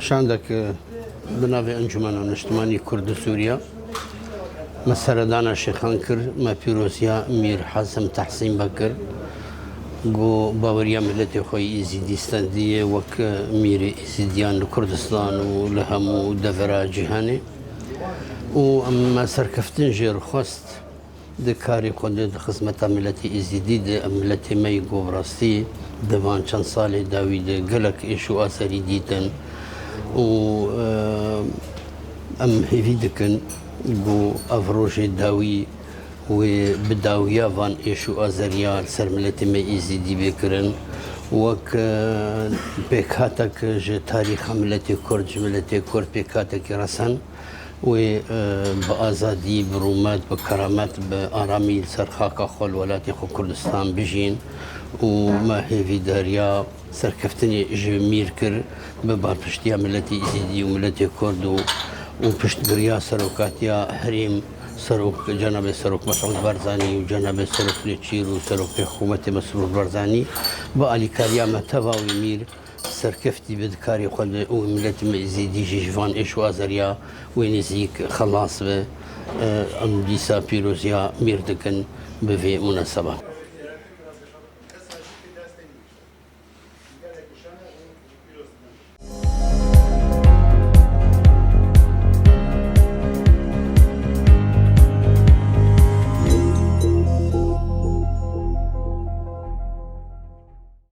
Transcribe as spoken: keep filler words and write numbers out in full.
Şandek bi navê Encûmena Niştimanî Kurd û Sûriya me seredana şêxan kir, me pîroziya Mîr Hasim Tehsîn ve kir. Ku baweriya miletê xwe yî Êzîdî stendiye wek mîrê Êzîdiyan li Kurdistan û li hemû devera cîhanê. Û em me serkeftin jê re xwest. Di karê xwe de, di xizmeta miletê Êzîdî de, em miletê me yê ku bi rastî di van çend salê dawî de gelek êş û azarî dîtin û, e, em hêvî dikin ku ev rojê dawî wê bi dawiya van êş û azariya li ser miletê me Êzîdî bê kirin. Wek, e, pêkhatek ji tarîxa miletê Kurd, ji miletê Kurd pêkhatekî resen. Wê, e, bi azadî, bi rûmet, bi keramet, bi aramî li ser xaka xwe, li welatê xwe Kurdistan bijîn û me hêvîdariya serkeftinê ji mîr kir, bi balpiştiya miletê Êzîdî û miletê Kurd û, û piştgiriya serokatiya herêm, serok, cenabê Serok Mesûd Barzanî û cenabê Serok Nêçîr û serokê hikûmetê Mesrûr Barzanî, bi alîkariya me teva wî mîr, serkeftî be di karê xwe de û miletê me Êzîdî jî ji van êş û azariya wê nêzîk xelas be. E, em dîsa pîroziya mîr dikin bi vê munaseba.